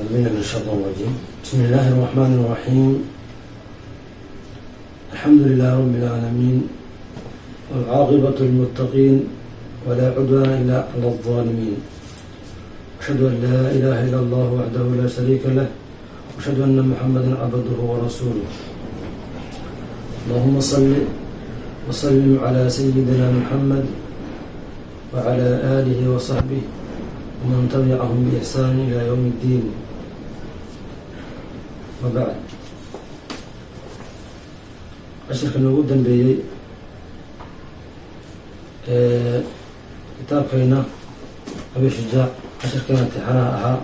بالله من الشيطان الرجيم. بسم الله الرحمن الرحيم. الحمد لله رب العالمين، والعاقبة للمتقين، ولا عدوان إلا على الظالمين. أشهد أن لا إله إلا الله وحده لا شريك له، وأشهد أن محمدا عبده ورسوله. اللهم صل وسلم على سيدنا محمد وعلى آله وصحبه ومن تبعهم بإحسان إلى يوم الدين، وبعد. Cashirka noogu dambeeyey kitaabkayna Abi Shujaac, cashirkeena tixanaha ahaa,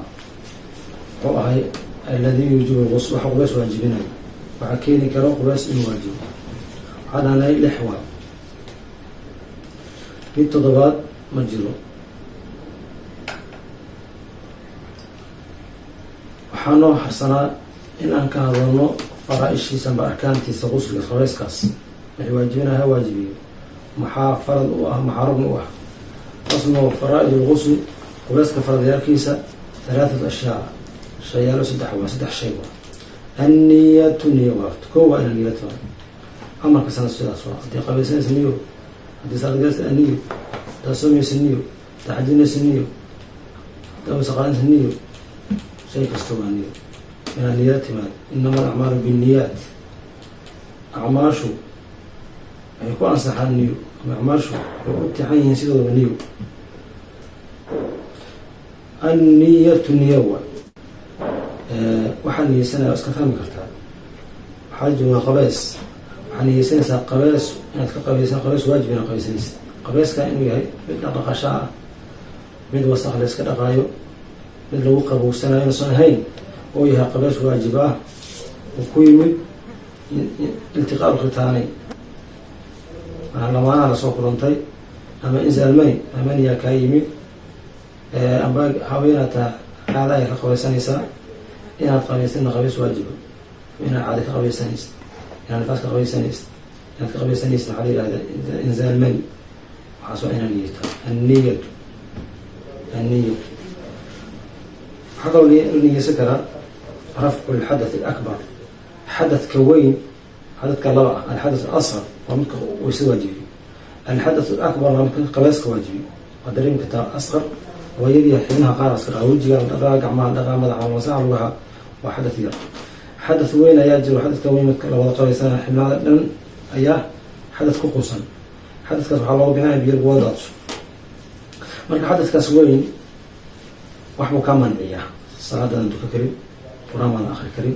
wuxuu ahay alladii yuujibu lgusl, waxa qubeys waajibinayo, waxaa keeni karo qubeys inuu waajibo. Waxaa dhahnay lix waay, mid toddobaad ma jiro. Waxaa noo harsanaa in aan ka hadalno faraa-ishiisa amba arkaantiisa qusliga, qubeyskaas waxay waajibinaya ha waajibiyo, maxaa farad u ah, maxaa rugni u ah. Faslo: faraa'id lgusli, qubeyska faradyaalkiisa, halaathatu ashyaa, shayaalo saddex waa, saddex shay waa. Anniyatu, niyo waa ko, waa ina niyad waa. Amarka sana sidaas waa: haddii qabaysanaysa niyo, haddii salaad niyo, haddaa soomaysa niyo, haddaa xajinaysa niyo, haddaa weysa qaadanaysa niyo, shay kasta waa niyo, inaad niyad timaad. Inama alacmaalu binniyaat, acmaashu waxay ku ansaxaan niyo, ama acmaashu waxay u tixan yihiin sidoodaba niyo. Anniyatu, niyo wa waxaad niyeysanaya waa iska fahmi kartaa. Waxaa jooga qabeys, waxaad niyeysanaysaa qabeys inaad ka qabaysan, qabeys waajib inaad qabaysanaysa, qabeyskaa inuu yahay mid dhaqdhaqasho ah, mid wasaq la iska dhaqaayo, mid lagu qabowsanayo inuusan ahayn, oo yahay qabeys waajib ah oo ku yimid iltiqaa lkhitaanay, lamaanaha lasoo kulantay, ama inzaalmani amaniyaa kaa yimid, amba haweenaad taha caada ay ka qabaysanaysaa. Inaad qabaysanna qabays waajiba, inaad caada ka qabaysanaysa, inaad nifaas ka qabaysanaysa, inaad ka qabaysanaysa, maxaa la yihahda, inzaalmani, waxaas waa inaad niyata. Anniyatu, anniyatu. Waxaa kaloo la niyeysan karaa rafcu lxadath alakbar, xadathka weyn. Xadadka laba ah: alxadath alasqar waa midka wayse waajibiyo, alxadath alakbar waa midka qabayska waajibiyo. Waa dareemi kartaa, asqar waa yaryahay, xibnaha qaar iska dhaqaa, wejiga la dhaqaa, gacmaha la dhaqaa, madaxa masaxa, lugaha, waa xadath yar. Xadath weyn ayaa jiro, xadadka weyn midka la wada qabaysana, xibnaha dhan ayaa xadath ku quusan. Xadadkaas waxaa looga bixinaya biyo lagu wada daadso. Marka xadadkaas weyn wax buu kaa manciyaa: salaadadan duka karin, qur-aan baadan akri karin,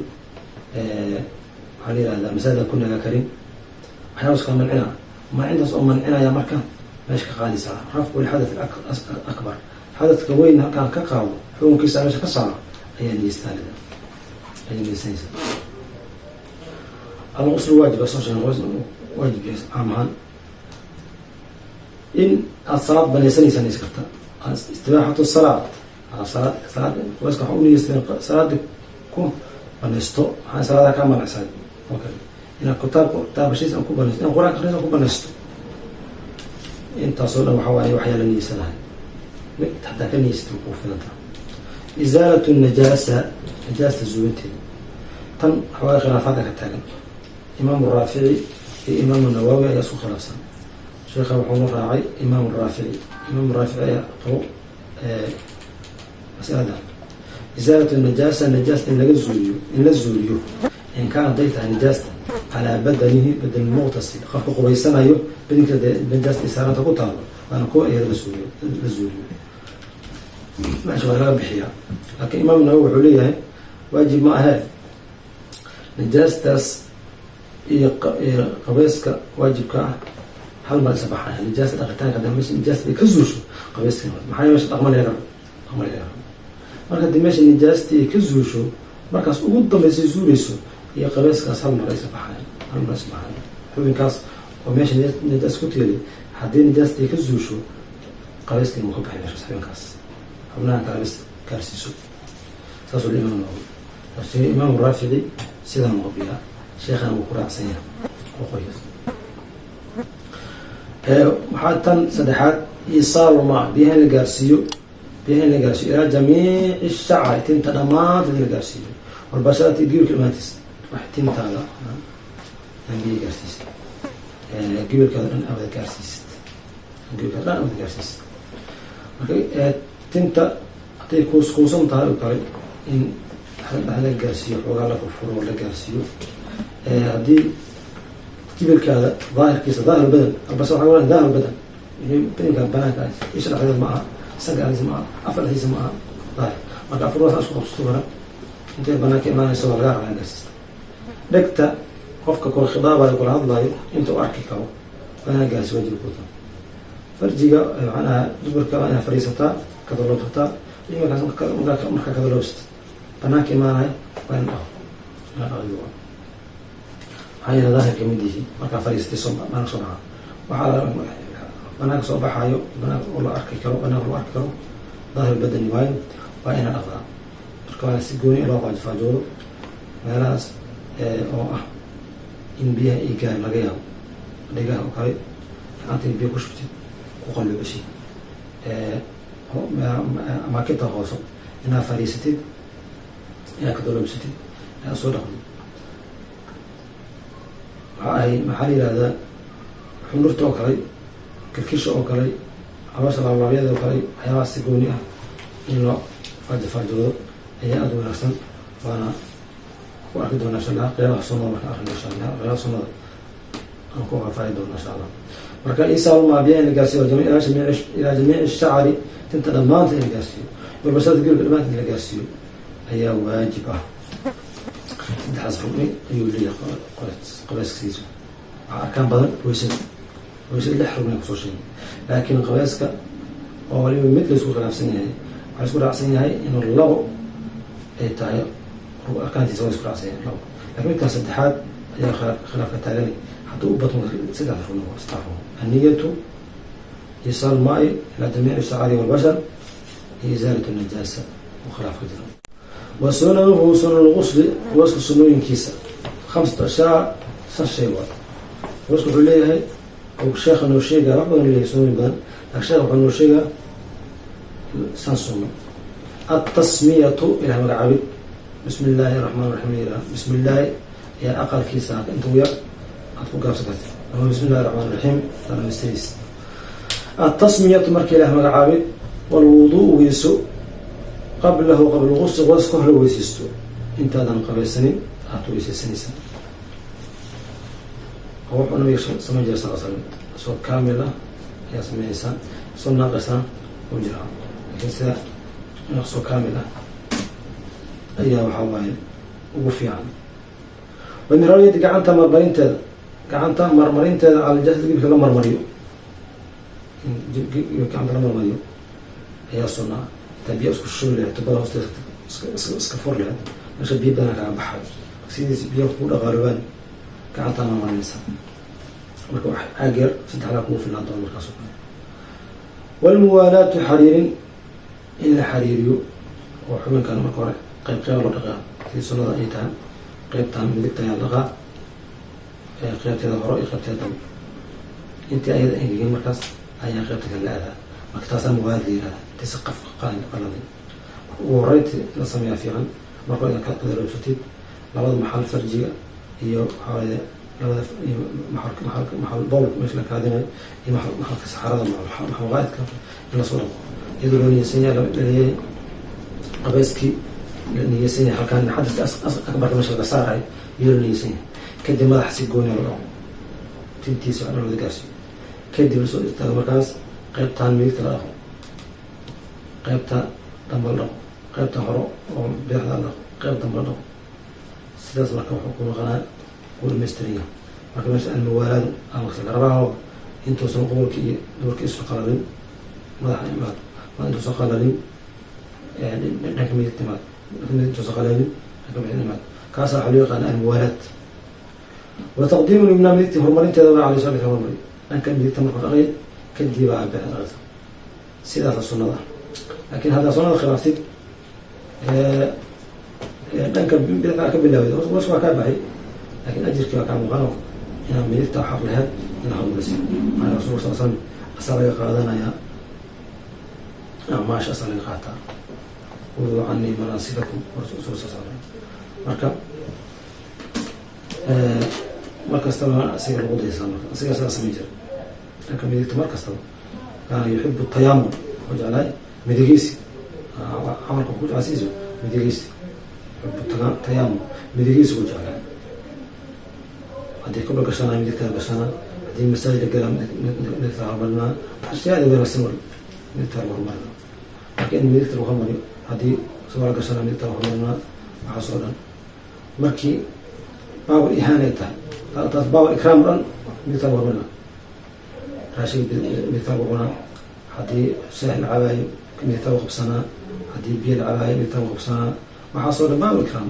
waxaa la yihahdaa masaajidan ku nagaa karin, waxyaabaas kaa mancina. Mancintaas oo mancinaya marka meesha ka qaadaysaa, rafcu lxadath akbar, xadadka weyn halkaan ka qaado, xukunkiisa meesha ka saaro ayaa niyeystaa, ayaa niyeysanaysaa. Alquslu waajib soo sheegay, waajib yahay caam ahaan. In aad salaad banaysanaysaa niyeysan karta, istibaaxatu salaad, salaad salaad qubayska waxaa u niyeystay salaada ku banaysto, maxaa salaadaha kaa manacsaay oo kale, inaad kitaab taabashiis aan ku banaysto, inaad qur-aanka akhriis aan ku banaysto. Intaasoo dhan waxaa waaye waxyaa la niyeysanahay, mid hataa ka niyeysata kuu filantaa. Isaalatu najaasa, najaasta zuulinteeda, tan waxawaaye khilaafaadka ka taagan. Imaamu Raafici iyo Imaamu Nawawi ayaa isku khilaafsan. Sheekha wuxuuna raacay Imaamu Raafici. Imaamu Raafici ayaa qabo masalada isaalatu najaasa, najaasta in laga zuuliyo, in la zuuliyo. In kaan hadday tahay najaasta calaa badanihi, badan muqtasil, qofka qubaysanayo badinka najaasta isaaranta ku taalo, waana kuwa iyada la suuliyo, la zuuliyo, meesha waa laga bixiyaa. Laakiin Imaam Nawawi wuxuu leeyahay waajib ma ahee, najaastaas iyo qabayska waajibka ah hal mar isa baxaya. Najaasta dhaqitaanka hadda meesha najaasta ay ka zuusho, qabayska maxaa meesha dhaqma laga rabo, dhaqma laga rabo. Marka haddii meesha nijaastii ay ka zuusho, markaas ugu dambeysay zuuleyso, iyo qabayskaas hal mar isa baxaya, hal mar isa baxaya. Xubinkaas oo meesha nijaas ku tiilay, haddii nijaastii ka zuusho, qabayskii wuu ka baxay meeshaas, xubinkaas xubnaha kale bis gaarsiiso. Saasuu Imaam Nawawi. Imaam Raafici sidaan qabiyaa, sheekhana wuu ku raacsan yahay qoqoyas. Waxaa tan saddexaad iisaalu maa, biyaha in la gaarsiiyo. Biyaha in la gaarsiiyo ilaa jamiici shacri, tinta dhammaanteed in la gaarsiiyo, walbasharati, gibilka dhammaantiis. Wax tintaada aan biyo gaarsiisid, gibilkaada dhan aad gaarsiisid, gibilkaada dhan aad gaarsiisid. Marka tinta hadday kuuskuusan tahay oo kale, in dhex la gaarsiiyo, xoogaa la furfuro oo la gaarsiiyo. Haddii jibilkaada daahirkiisa, daahir badan albasa waxa waa daahir badan, badanka banaanka, isha dhexdeeda ma aha, sanka dhexdiisa ma aha, afar dhexdiisa ma aha daahir. Marka afurdaas isku qabsato kara, intay banaanka imaanayso waa laga rabaa in gaarsiista. Dhegta qofka kula khidaabayo, kula hadlayo, inta u arki karo waa inaa gaarsi, waajib ku tahay. Farjiga, macnaha dumarka, waa inaa fadhiisataa, kadaloobsataa. Markaas markaa kadaloobsatid, banaanka imaanaya waa in dhaqo, ina dhaqdi. Waa maxaa yeele daahirka mid yihi. Markaa fadhiisatay, soo banaanka soo baxa, waxaa banaanka soo baxayo, banaanka oo la arki karo, banaanka lagu arki karo, daahir badani waayo, waa ina dhaqdaa. Marka waa si gooni loo faajoodo meelahaas oo ah in biyaha ay gaarin laga yaabo, dhegaha oo kale, gacanta in biyo ku shubtid, ku qalloocisi, amaakinta hooso inaad fadhiisatid, inaad kadaloobsatid, inaad soo dhaqdid. Waxa ahay, maxaa la yihahdaa, xundhurta oo kale, kilkisha oo kale, caloosha laablaabyada oo kale, waxyaabahaas si gooni ah in loo faajofaajoodo ayaa aada u wanaagsan. Waana ku arki doonaa, insha Allah, qeybaha sunnada markaan akrino, insha Allah, qeybaha sunnada aan ku faafaahi doona, insha Allah. Marka isaalmaa biyaha in la gaarsiiyo ilaa jamiici shacri, tinta dhammaanta in la gaarsiiyo, walbasharada, gilka dhammaanta in la gaarsiiyo ayaa waajib ah. Saddexdaas rugni ayuu leeyahay qabeyskiisa. Waxaa arkaan badan weysada. Weysada lix rugni kusoo sheegay, laakiin qabeyska oo waliba mid la isku khilaafsan yahay, waxaa isku raacsan yahay inuu labo ay tahay arkaantiisa, waa isku raacsan yahay labo, lakin midkan saddexaad ayaa khilaafka taaganay. Hadduu u batmo saddex rugni, waa saddex rugni: anniyatu, iisaal maai ilaa jamiici shacari walbashar, iyo isaalat najaasa oo khilaaf ka jira. Wa sunanuhu, sunan lgusli, qabeyska sunooyinkiisa, khamsatu ashyaa, shan shay waay. Qabeyska wuxuu leeyahay oo sheekha noo sheegaya wax badan, leeyahay sunooyin badan, laakin sheekha wuxuu noo sheegaa shan sunno. Altasmiyatu, ilaah magacaabid, bismi illaahi raxmaan raxiim la yiraha. Bismi illaahi ayaa aqalkiisa inta u yar aad ku gaabsan kartid, ama bismi illahi raxmaan raxiim dhamaystiriis. Altasmiyatu, marka ilaah magacaabid, walwuduu, weyso, qablahu, qabla lgusli, qabays ka hor la weysaysto. Intaadan qabaysanin aad weysaysanaysaa, oo wuxuu nabiga samayn jiray sal slam soo kaamil ah ayaa sameynaysaa, soo naaqisna u jiraa, laakiin sida soo kaamil ah ayaa waxaa waaye ugu fiican. Wamiraryadi, gacanta marmarinteeda, gacanta marmarinteeda cala jasad, gibka la marmariyo, in gacanta la marmariyo ayaa sunaa. Intaa biyo isku shubi lahayd, tubada hoosteeda iska fur lahayd, meesha biyo badan kaga baxayo, sidiis biyo kugu dhaqaaloobaan, gacantaa marmarinaysa. Marka wax caag yar saddexdaa kugu filnaan doona markaas oo kale. Walmuwaalaatu, xariirin, in la xariiriyo oo xubinkan marka hore qayb qayba loo dhaqaa, sidii sunnada ay tahay. Qaybtan midigta ayaa dhaqaa, qaybteeda hore iyo qaybteeda dambe. Intii ayada engegin markaas ayaa qaybta kale la aadaa. Marka taasaa muwaalaad la yihahda, intaysa qaf qalalin ugu horeynti la sameeyaa fiican. Marka hore inaad kadaloobsatid labada maxal, farjiga iyo waxaa labada iyo maxal bowlka meesha la kaadinayo iyo maxalka saxarada, maxal qaa'idka, in lasoo dhaqo iyadoo loo niyeysan yahay, laleeyahay qabeyskii la niyeysan yahay, halkaan xadaska akbarka meesha laga saarayo iyadoo la niyeysan yahay. Kadib madaxa si gooniya loo dhaqo, tintiisa wax dhan wada gaarsiiyo. Kadib lasoo istaago, markaas qaybtan midigta la dhaqo, qaybta dambe la dhaqo, qaybta hore oo bidixda la dhaqo, qayb dambe la dhaqo. Sidaas marka wuxuu ku noqonaa ku dhamaystiran yahay. Marka meesha almuwaalaadu ama la rabaa, intuusan qowlka iyo duurka isu qalalin, madaxa imaad ma intuusan qalalin, dhanka midigta imaad, dhanka midig intuusan qalalin, dhanka bidix imaad. Kaasa waxaa loo yaqaana almuwaalaat. Wa taqdiimu lyumna, midigta horumarinteeda waa calay soo hormari, dhanka midigta markuu dhaqay kadib aa bidix dhaqaysa. Sidaasa sunnada ah, laakiin haddaa sunnada khilaaftid, dhanka bidixda ka bilaawid, was waa kaa baxay, laakiin ajirkii waa kaa muuqano inaad midigta xaq laheyd inaad hormarisid. Maxaa rasulka sal slam asaa laga qaadanayaa. Acmaashaasa laga qaataa. Khuduu canii manaasikakum. Marka mar kastaba asiga lagu daysaa. Marka asiga saa samayn jira dhanka midigta mar kastaba. Kaana yuxibu tayaamun, wuxuu jeclaay midigeysi. Camalka ku jeclaa sidiisa midigeysi. Yuxibu tayaamun, midigeysi ku jeclaay. Haddii kabla gashanaa, midigtaa gashanaa. Haddii masaajid la galaa, midigta hormarinaa. Ashyaada wanaagsan wal midigta lagu hormarinaa. Marka in midigta lagu hormariyo, haddii surwaal gashanaa, midigta lagu hormarinaa. Waxaas oo dhan markii baabul ihaana ay tahay, taas baabul ikraam o dhan midigta lagu hormarinaa. Raashinka midigta lagu cunaa. Haddii shaah la cabaayo, midigta lagu qabsanaa. Haddii biyo la cabaayo, midigta lagu qabsanaa. Waxaas oo dhan baabul ikraam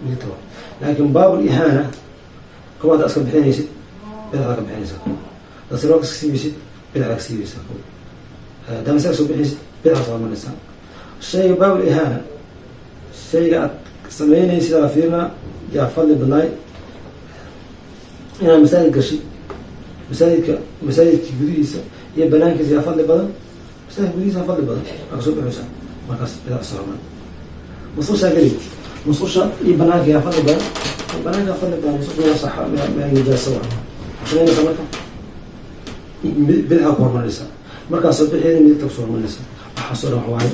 midigta wa. Laakiin baabul ihaana, kow hadda iska bixinaysid, bidixdaa ka bixinaysaa. Kow haddaad sirwaalka iska siibaysid, bidixdaa ka siibaysaa. Kow haddaa masaajid soo bixinaysid, bidixdaa soo hormarinaysaa. Shayga baabul ihaana, shayga aad samaynaysid aa fiirnaa yaa fadli badnaay. Inaad masaajid gashid, masaajidka masaajidka gudihiisa iyo banaankiisa yaa fadli badan? Masaajidka gudihiisa fadli badan. Waa kasoo bixaysaa markaas, bidac soo hormar. Musqushaa geli, musqusha iyo banaanka yaa fadli badan? Banaanka yaa fadli badan. Musqusha meel sax, meel nijaasa waa. Samaynaysaa marka bidixaa ku hormarinaysaa. Markaas soo bixeeda midigta kusoo hormarinaysaa. Waxaasoo dhan waxawaaye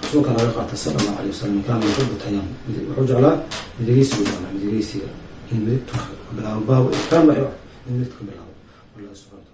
rasuulka laga qaatay sala Allahu alayh wasalam. Kaana yuxibu tayamum, wuxuu jeclaa midigeysi, buu jeclaa midigeysiga, in midigtu ka bilaabo. Baabu ikraam waxay in midigta ka bilaabo. Wallahu subxana.